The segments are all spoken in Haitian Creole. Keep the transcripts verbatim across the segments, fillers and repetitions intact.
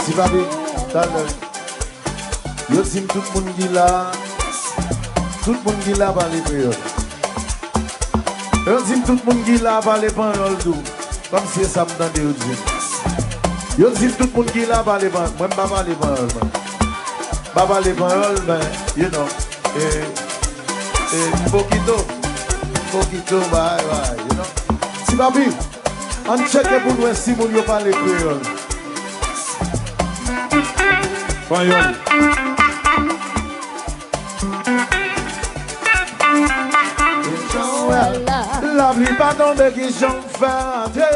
Ti Papi, talè. Yo di m tout moun ki la, tout moun ki la pale kreyòl. Yo di m tout moun ki la pale panyòl tou. Kòmsi e sa m tande yo di. Yo di m tout moun ki la pale panyòl. Mwen, m pa pale panyòl, mwen. M pa pale panyòl, men, you know, e, e, m pokito. M pokito, bay, bay, you know. Ti Papi, ann tcheke pou n wè si moun yo pale kreyòl. Panyòl. Lapli pa tonbe, ki jan w fè rantre?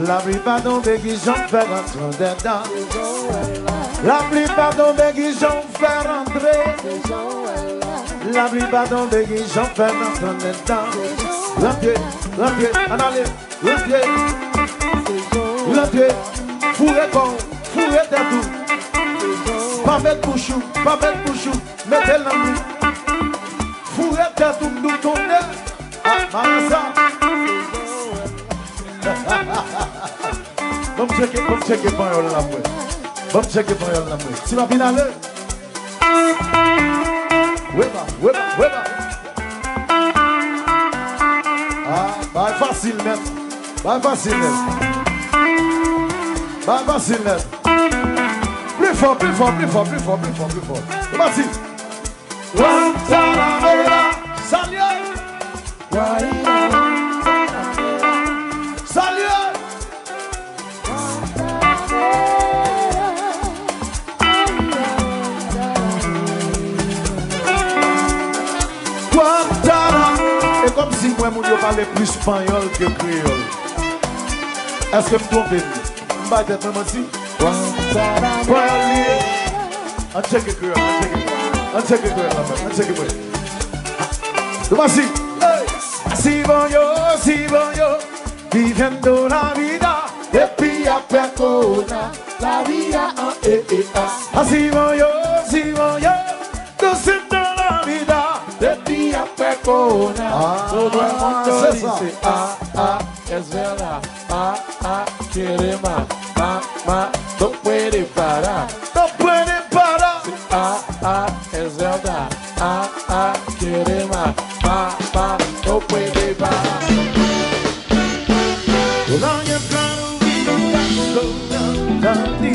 Lapli pa tonbe, ki jan w fè rantre anndan? Lapli pa tonbe, ki jan w fè rantre? Lapli pa tonbe, ki jan w fè rantre anndan? Rantre, rantre, ann ale. Rantre, rantre, foure kò w, foure tèt ou. Pa met bouch ou, pa met bouch ou, mete lang ou. Foure tèt ou, m di w tonnè. Ah, mare sa. Ban m tcheke, ban m tcheke panyòl la, mwen. Ban m tcheke panyòl la, mwen. Ti Papi, n ale. Weba, weba, weba. Ah, bagay fasil nèt. Bagay fasil nèt. Bagay fasil nèt. Pli fò, pli fò, pli fò, pli fò, pli fò, pli fò. Weba si. Guantanamera. Salye. Salye. Guantanamo. E kòmsi m wè moun yo pale plis panyòl ke kreyòl. Èske m twonpe m? M bay tèt mwen manti? Guantanamo. Panyòl li ye. Ann tcheke kreyòl, ann tcheke. Ann tcheke kreyòl la, ann tcheke mwen. Nou pase. Hey! Si bon yo, si bon yo. Viviendo la vida, depi apre kowona, lavi a an e e a. Así voy yo, así voy yo, creciendo la vida, depi apre kowona. Ah, todo el mundo se dice, ah, ah, es verdad, ah, ah, quiere más, más, más, no puede parar. No puede parar. Ah, ah, es verdad. Ah, ah, quiere más, más, más, no puede parar. Nadie claro y tanto, tanto,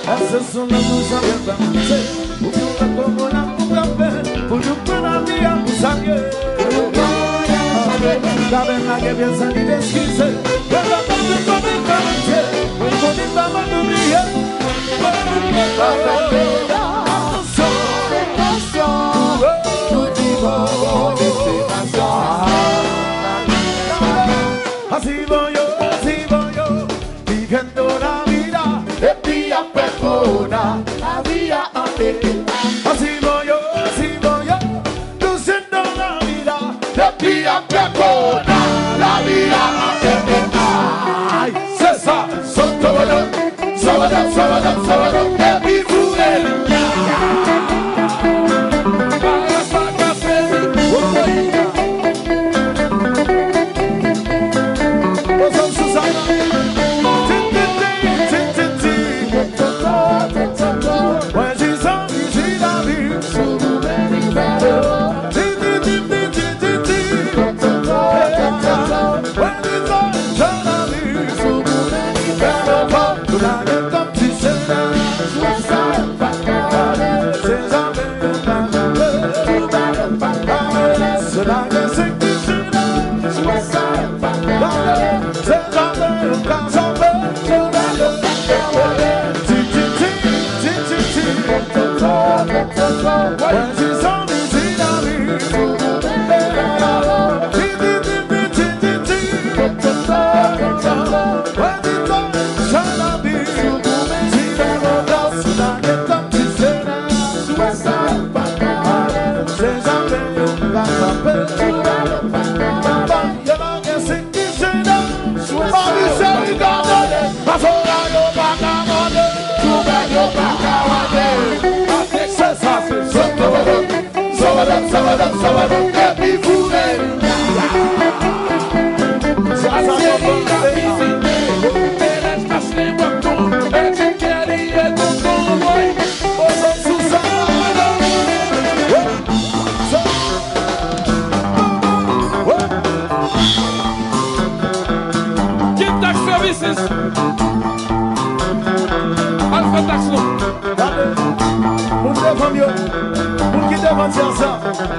Ase sou nou tou sa byen fè pase. Pou nou pran kowona pou kanpe, pou nou pran lavi a pou salye. Ka bèl lage pye sa ki deskize. Mwen pa konn kòman fè Bondye, mwen konnen pa mwen oubliye. Atansyon. Atansyon. Tout di bon, bon destinasyon. Así voy yo, así voy yo. Viviendo la vida, depi apre kowona, lavi a an e e a. Así voy yo, así voy yo, creciendo la vida, depi apre kowona, lavi a an e e a. Ay, se sa, sotobodo, sobodo, sobodo, sobodo, epi foure li. Bagay pa ka fè li, okoyina.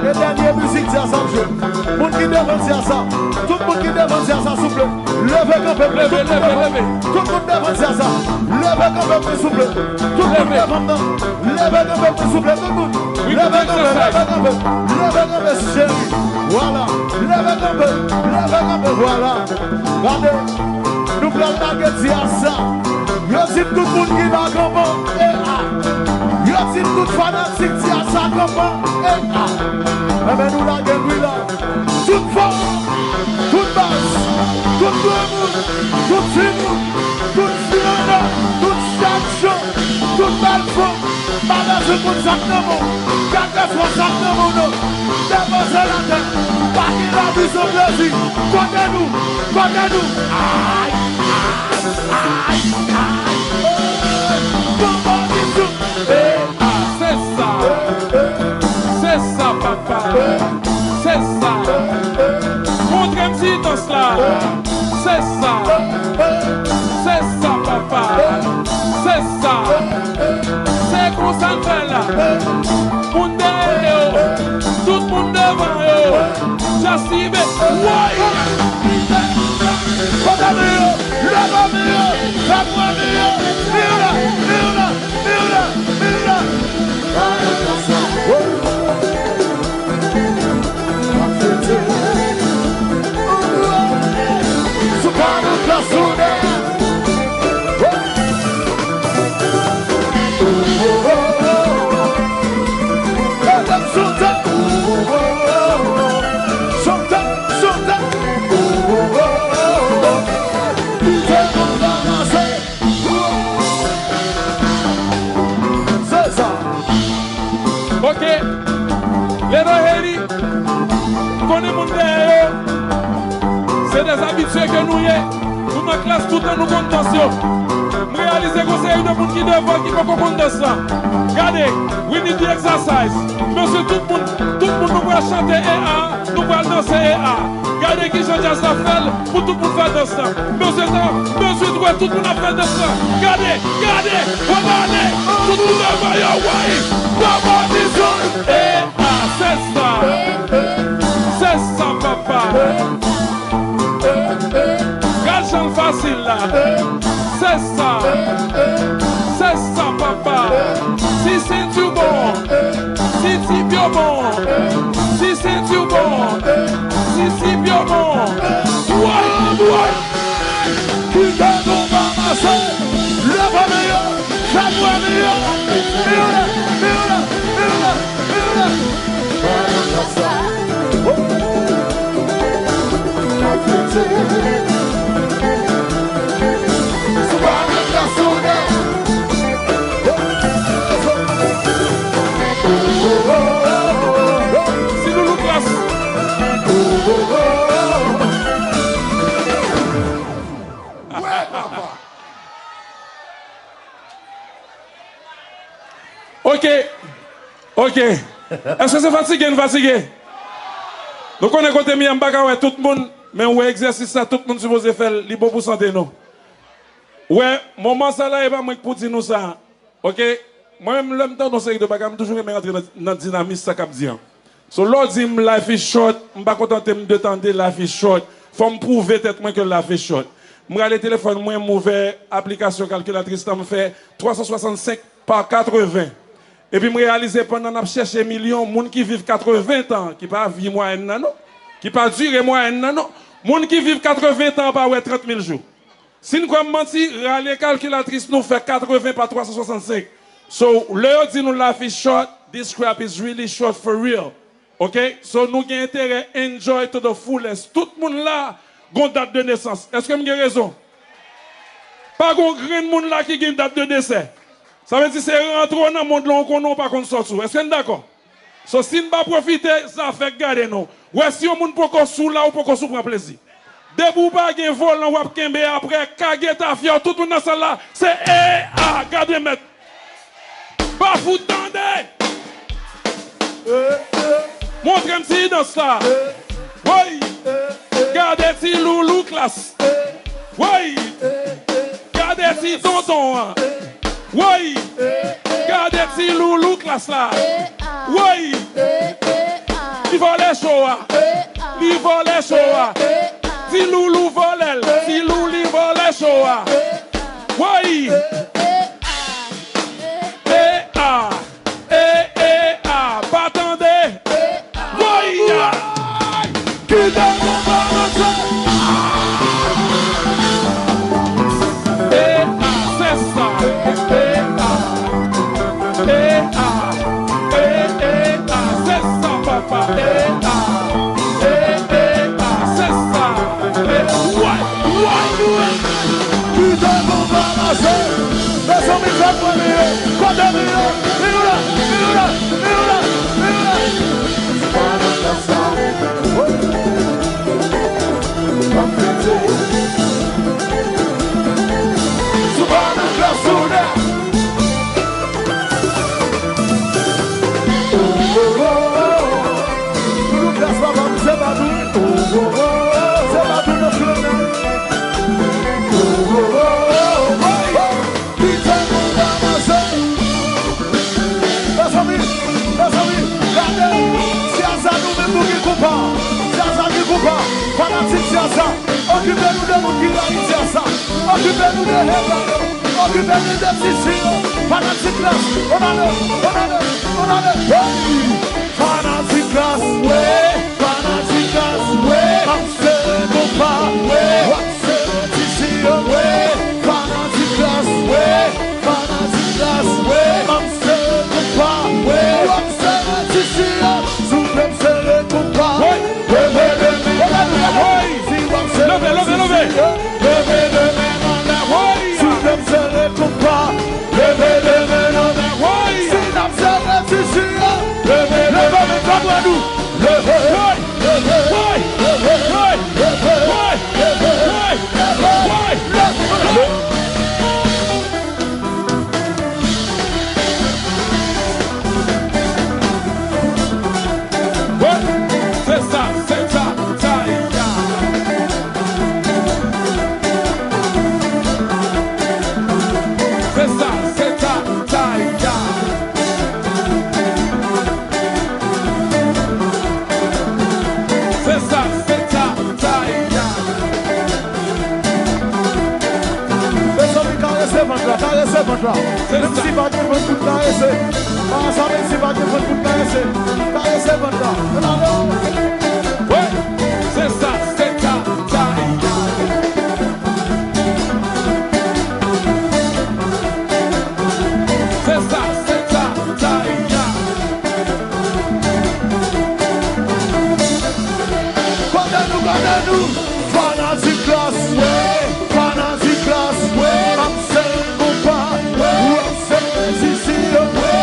Dènye mizik dyaz ap jwe. Moun ki devan dyaz la, tout moun ki devan dyaz la, souple, leve kanpe pou leve, leve, leve. Tout moun devan dyaz la, leve kanpe pou souple. Tout moun devan nan, leve kanpe pou souple. Tout moun, leve kanpe, leve kanpe, leve kanpe, cheri. Vwala, leve kanpe, leve kanpe, vwala. Gade, nou pral lage dyaz sa. Yo di m tout moun ki la kanpe, e a. Yo di m tout fanatik dyaz sa kanpe, e a. Enben nou lage l wi la. Tout fanm, tout baz, tout granmoun, tout timoun, tout fi anndan, tout jènjan, tout bèl fanm. Pa bezwen konn sa k nan men w. Kèlkeswa sa k nan men w nan. Depoze l atè. Pa gen lavi san plezi. Kote nou? Kote nou? Ay, ay, ay, ay. Hey! Konpozisyon. Se sa. Se sa, papa. Se sa. Montre m ti dans la. Se sa. Se sa, papa. Se sa. Se konsa n fè la. Moun dèyè yo. Tout moun devan yo. Just leave it. Woy! Kote men yo? Leve men yo. Fè bri men yo. Vin la, vin la, vin la, vin la. Sou kanal Klas Soudè. Chante, chante. Se sa. Ok. Little Haiti. M konnen moun dèyè yo. Se dèzabitye ke nou ye. Nou nan klas toutan nou konn dans yo. M reyalize gon seri de moun ki devan ki poko konn dans la. Gade, we need the exercise. Mesye, tout moun, tout moun nou pral chante e a, nou pral danse e a. Gade kijan djaz la fè l pou tout moun fè dans la. Mesye sa, mesye dwe tout moun ap fè dans la. Gade, gade, wè gade, tout moun devan yo, woy. Papa Dison, e a, se sa. Se sa, papa. Gad jan l fasil la. Se sa. Se sa, papa. Si senti w bon. Si tip yo bon. Si senti w bon. Si tip yo bon. Woy, woy. Kite nou ranmase. Leve men yo. Fè bri men yo. Vin la, vin la, vin la, vin la. Si Loulou Klas. Ok. Ok. Èske se fatige n fatige? Nou konnen kote m ye a, m pa ka wè tout moun, men ou wè egzèsis sa, tout moun sipoze fè l, li bon pou sante nou. Ou wè, moman sa la, e pa mwen k pou di nou sa. Ok? Mwen menm, lè m tande yon seri de bagay, m toujou renmen rantre nan, nan dinamis sa k ap di an. So, lè w di m life is short, m pa kontante m de tande life is short. Fò m pwouve tèt mwen ke life is short. M rale telefòn mwen, m ouvè aplikasyon kalkilatris lan, m fè twa san swasannsenk pa katreven. Epi m reyalize pandan n ap chèche milyon, moun ki viv katreven tan, ki pa vi mwayèn nan non, ki pa dire mwayèn nan non, moun ki viv katreven tan pa wè trant mil jou. Si n kwè m manti, rale kalkilatris nou fè katreven pa twa san swasannsenk. So, lè yo di nou life is short, this crap is really short for real. Ok? So, nou gen enterè enjoy to the fullest. Tout moun la gon dat de nesans. Èske m gen rezon? Pa gon grenn moun la ki gen dat de desè. Sa vle di se rantre w nan mond lan ou konnen w pa konn sòti w. Èske n dakò? So, si n pa pwofite, zafè k gade nou. Wè si yon moun poko sou la, ou poko sou pran plezi. Depi w pa gen volan w ap kenbe aprè, kage tafya w, tout moun nan sal la, se e a, gade mèt. Pa fout tande! Montre m ti dans la. Woy! Gade ti Loulou Klas. Woy! Gade ti tonton an. Woy! Gade ti Loulou Klas la. Woy! Li vòlè cho a. Li vòlè cho a. Ti Loulou vòlè l. Ti Loulou vòlè cho a. Woy! E a, e, e a, pa tande. Woy! Kite nou balanse. E a, se sa. E a, e a, e, e a, se sa, papa. E a, e, e a, se sa. E, woy, woy, woy. Kite nou balanse. Mezanmi, fè m wè li ye. Kote li ye? Li la, li la, li la, li la. Sou Banann Klas Soudè. Loulou Klas, papa m, se pa tou. Se pa tou nan flanè. Kite nou balanse. Mezanmi, mezanmi, gade. Ti Aza, nou menm nou gen konpa. Ti Aza gen konpa. Fanatik Ti Aza, okipe nou de moun ki rayi Ti Aza. Okipe nou de hatè yo. Okipe nou de sisi yo. Fanatik Klas, on ale, on ale, on ale. Hey! Fanatik Klas, wi. Fanatik Klas, wi. M ap sere konpa, wi. W ap sere sisi yo, wi. Fanatik Klas, wi. Fanatik Klas, wi. M ap sere konpa, wi. W ap sere sisi yo. Souple m sere konpa. Wi. Leve, leve, leve. Wi. Si w ap sere sisi yo. Leve, leve, leve. Leve de men anlè, woy! Souple m sere konpa. Leve de men anlè, woy! Si n ap sere sisi yo. Leve, leve men anlè, woy! Leve, woy! Leve, woy! Leve, woy! Leve, woy! Leve, woy! Leve, woy! Wè, se sa, se sa, sa, ya. Se sa, se sa, sa, ya. Se sa, se sa, sa, ya. Mezanmi, karese vant la, karese vant la. Menm si pa gen vant pou n karese. Pa sa, menm si pa gen vant pou n karese. Karese vant la. Wi, se sa, se sa, sa, se sa, se sa, sa, Kote nou, kote nou? Fanatik Klas, wi. Fanatik Klas, wi. M ap sere konpa, wi. W ap sere sisi yo, wi.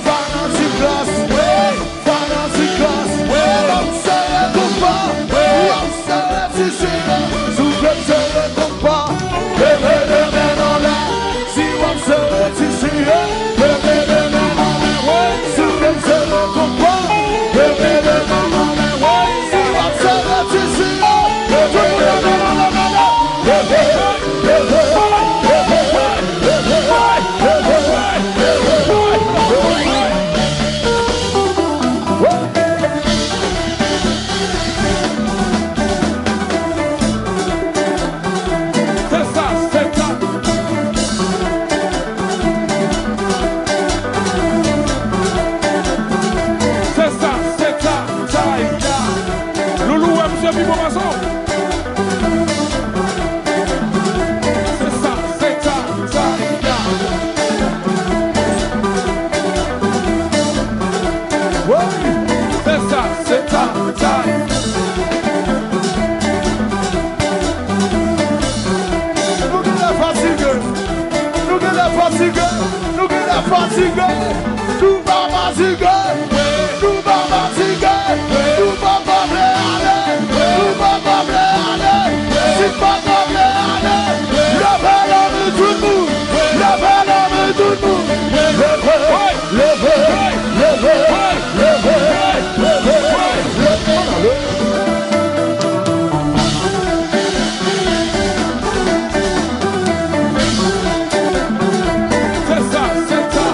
Fanatik Klas, wi. Fanatik Klas, wi. M ap sere konpa, wi. W ap sere sisi yo. Souple m sere konpa. Leve de men anlè. Si w ap sere sisi yo, leve de men anlè, woy. Si w ap sere konpa, leve de men anlè, woy. Si w ap sere sisi yo, leve de men anlè, leve, leve, leve, leve, leve, leve, leve. Se sa, se sa. Se sa, se sa, sa, ya. Loulou, wè misye pi bon pase w. Se sa, se sa, sa, ya. Woy! Se sa, se sa, sa. Nou genlè fatige. Nou genlè fatige. Nou genlè fatige. Nou pa fatige. Nou pa fatige. Nou pa pa vle ale. Nou pa pa vle ale. Si pa pa vle ale, leve lanmen tout moun. Leve lanmen tout moun. Leve, leve, leve, leve, leve, leve. Se sa, se sa.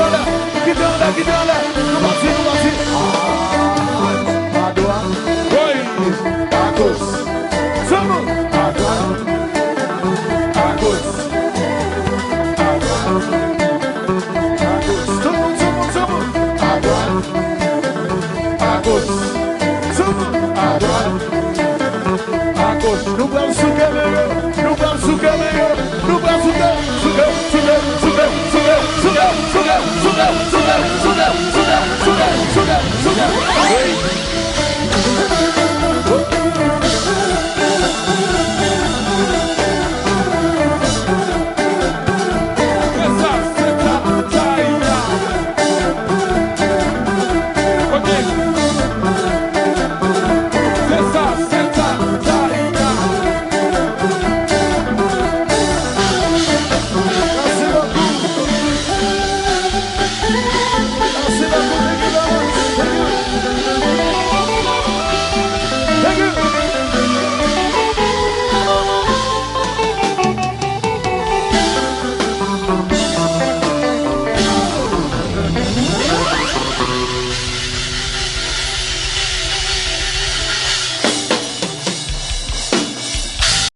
Kite anlè, kite anlè. Nou pati, nou pati. Adwat. Woy. Agos. Sou mwen. Adwat. Agos. Adwat. Agos. Sou mwen, sou mwen, sou mwen. Adwat. Agos. Sou mwen. Adwat. Agos. Nou pral souke men yo. Nou pral souke men yo. Nou pral souke. Souke, souke, souke, souke, souke, souke. Hey.